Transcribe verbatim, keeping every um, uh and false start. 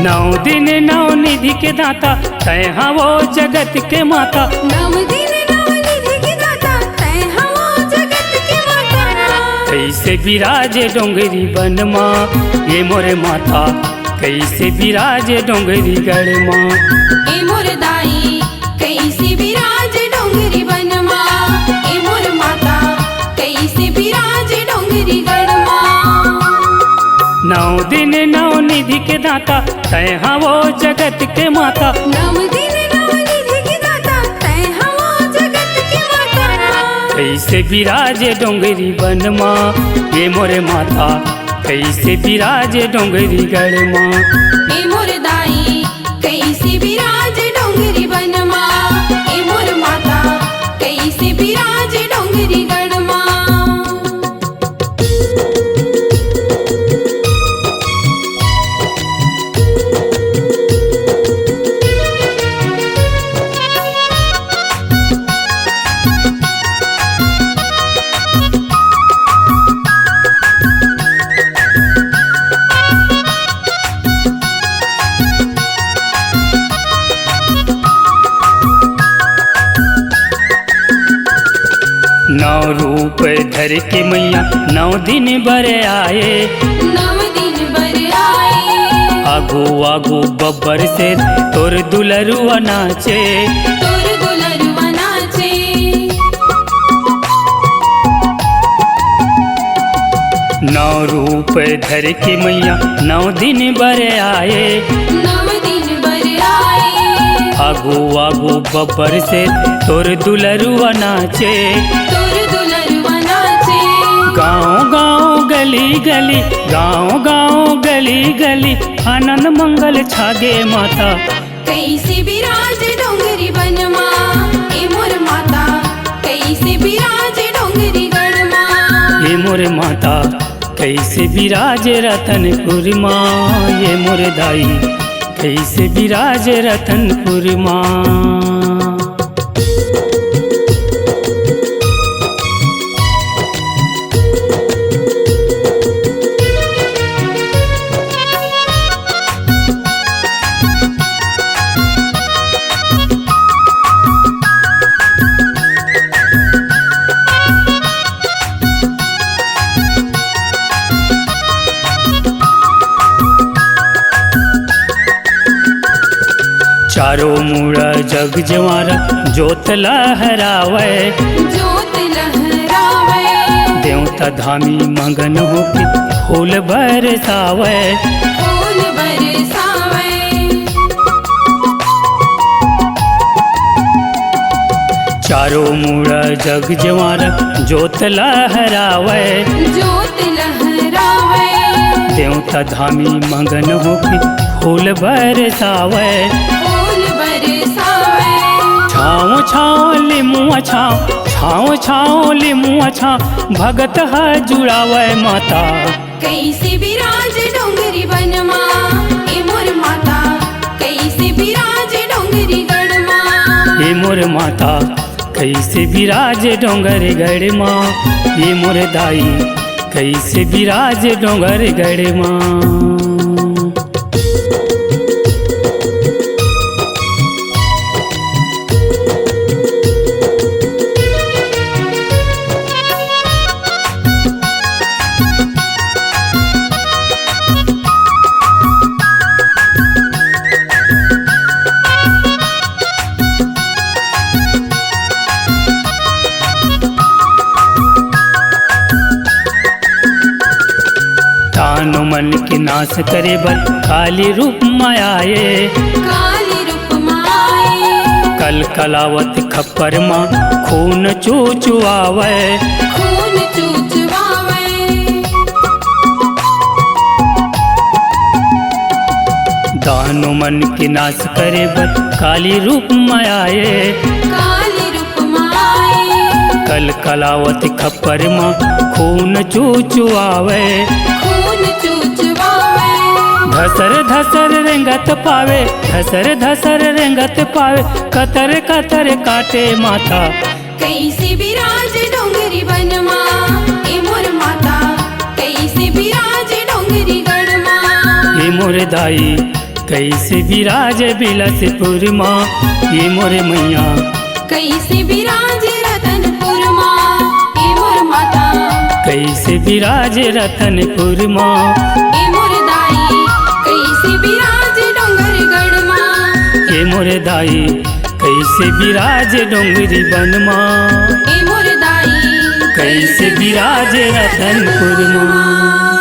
नौ दिन नौ निधि के दाता, तैं हवो जगत के माता। नौ दिन नौ निधि के दाता, तैं हवो जगत के माता। कइसे बिराजे डोंगरी बन मा, ये मोरे माता, कइसे बिराजे डोंगरी गढ़ मा। ए मोर दाई, कइसे बिराजे डोंगरी बन मा, ए मोर माता, कइसे बिराजे डोंगरी गढ़ मा। नौ दिन नौ निधि के दाता, तैं हवो जगत के माता। नौ दिन नौ निधि के दाता, तैं हवो जगत के माता। कइसे बिराजे डोंगरी बन मा, ये मोरे माता, कइसे बिराजे डोंगरी गढ़ मा। ए मोर दाई, कइसे बिराजे डोंगरी बन मा, ए मोर माता, कइसे बिराजे डोंगरी गढ़ मा। नौ रूप धर के मैया नौ दिन बर आए। नौ दिन बर आए। आगू आगू बब्बर से तोर दुलरुआ नाचे। तोर दुलरुआ नाचे। नौ रूप धर के मैया नौ दिन बर आए। नौ दिन बर आए। आगू आगू बब्बर से तोर दुलरुआ नाचे। तोर दुलरुआ नाचे। गाँव गाँव गली गली, गाँव गाँव गली गली, आनंद मंगल छागे माता। कइसे बिराजे डोंगरी बन मा, ए मोर माता, कइसे बिराजे डोंगरी गढ़ मा। ए मोर माता, कइसे बिराजे रतनपुर मा, ए मोर दाई, कइसे बिराजे रतनपुर मा। चारों मुड़ा जग जवारा जोत लहरावै। जोत लहरावै। देवता धामी मगन होके फूल बरसावै। फूल बरसावै। चारों मुड़ा जग जवारा जोत लहरावै। जोत लहरावै। देवता धामी मगन होके फूल बरसावै। फूल बरसावै। छाँव छाँव लिमुआ छाँव, छाँव छाँव लिमुआ छाँव, भगत ह जुड़ावै माता। कइसे बिराजे डोंगरी बन मा, ए मोर माता, कइसे बिराजे डोंगरी गढ़ मा। ए मोर माता, कइसे बिराजे डोंगरी गढ़ मा, ए मोर दाई, कइसे बिराजे डोंगरी गढ़ मा। दानो मन के नाश करे बर काली रूप म आए। काली रूप म आए। कल कलावत खप्पर म खून चुचुआवै। खून चुचुआवै। दानो मन के नाश करे बर काली रूप म आए। काली रूप म आए। कल कलावत खप्पर म खून चुचुआवै। खून चुचुआवै। धसर धसर रेंगत पावे, धसर धसर रेंगत पावे, कतर कतर काटे माता। कइसे बिराजे डोंगरी बन मा, ए मोर माता, कइसे बिराजे डोंगरी गढ़ मा। ए मोर दाई, कैसे विराजे बिलासपुर मा, ये मोरे मैया। कैसे विराजे रतनपुर मा, ये मोर माता। कैसे विराजे रतनपुर मा, ये मोर दाई। कैसे विराजे डोंगरगढ़ मा, ये मोरे दाई। कैसे विराजे डोंगरी बन मा, ये मोर दाई। कैसे विराजे रतनपुर मा।